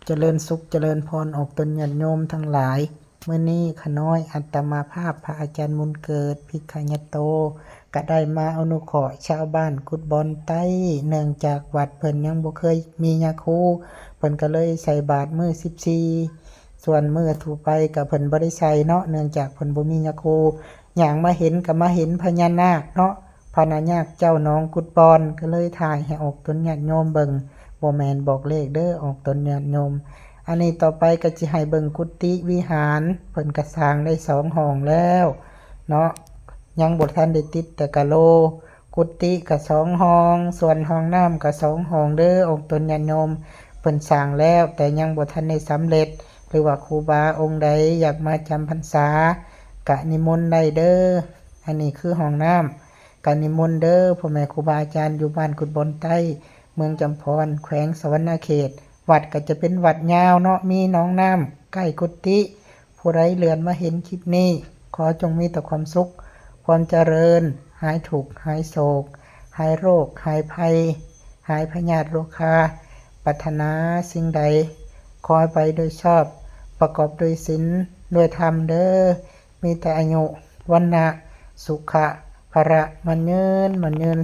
ຈະເລີນສຸກຈະເລີນພອນອອກຕົນຍາດໂຍມທັງຫຼາຍ. ມື້ນີ້ຂ້ານ້ອຍອັດຕະມາພາບພະອາຈານບຸນເກີດ ພິກຂະຍະໂຕ ກະໄດ້ມາອະນຸເຄາະຊາວບ້ານກຸດບອນໃຕ້ ເນື່ອງຈາກວັດເພິ່ນຍັງບໍ່ເຄີຍມີຍາຄູ ເພິ່ນກະເລີຍໃສ່ບາດມື້ສິບສີ່ ສ່ວນມື້ທົ່ວໄປກະເພິ່ນບໍ່ໄດ້ໃສ່ເນາະ ເນື່ອງຈາກເພິ່ນບໍ່ມີຍາຄູ. ຍ່າງມາເຫັນກະມາເຫັນພະຍານາກເນາະ ພະນາຍາກເຈົ້າໜອງກຸດບອນ ກະເລີຍຖ່າຍໃຫ້ອອກຕົນຍາດໂຍມເບິ່ງ ບໍ່ແມ່ນບອກເລກເດີ້ ອອກຕົນຍາດໂຍມ. ອັນນີ້ຕໍ່ໄປກະຊິໃຫ້ເບິ່ງກຸຕິວິຫານ ເພິ່ນກະສ້າງໄດ້ສອງຫ້ອງແລ້ວເນາະ ຍັງບໍ່ທັນໄດ້ຕິດແຕ່ກະໂລ. ກຸຕິກະສອງຫ້ອງ ສ່ວນຫ້ອງນ້ຳກະສອງຫ້ອງເດີ້ ອອກຕົນຍາດໂຍມ ເພິ່ນສ້າງແລ້ວ ແຕ່ຍັງບໍ່ທັນໄດ້ສຳເລັດ ຫຼືວ່າຄູບາອົງໃດຢາກມາຈຳພັນສາ ກະນິມົນໄດ້ເດີ້. ອັນນີ້ຄືຫ້ອງນ້ຳ ກະນິມົນເດີ້ ພໍ່ແມ່ຄູບາອາຈານຢູ່ບ້ານກຸດບອນໃຕ້ ເມືອງຈຳພອນ ແຂວງສະຫວັນນະເຂດ. ວັດກະຈະເປັນວັດຍາວເນາະ ມີໜອງນ້ຳໃກ້ກຸຕິ. ຜູ້ໃດເລື່ອນມາເຫັນຄລິບນີ້ ຂໍຈົ່ງມີແຕ່ຄວາມສຸກ ຄວາມຈະເລີນ ຫາຍທຸກ ຫາຍໂສກ ຫາຍໂລກ ຫາຍໄພ ຫາຍພະຍາດໂລຄາ ປາດຖະໜາສິ່ງໃດ ຂໍໃຫ້ໄປໂດຍຊອບ ປະກອບດ້ວຍສິນ ດ້ວຍທຳເດີ້. ມີແຕ່ອາຍຸ ວັນນະ ສຸຂະ ພະລະ ໝັ້ນຍືນ ໝັ້ນຍືນ.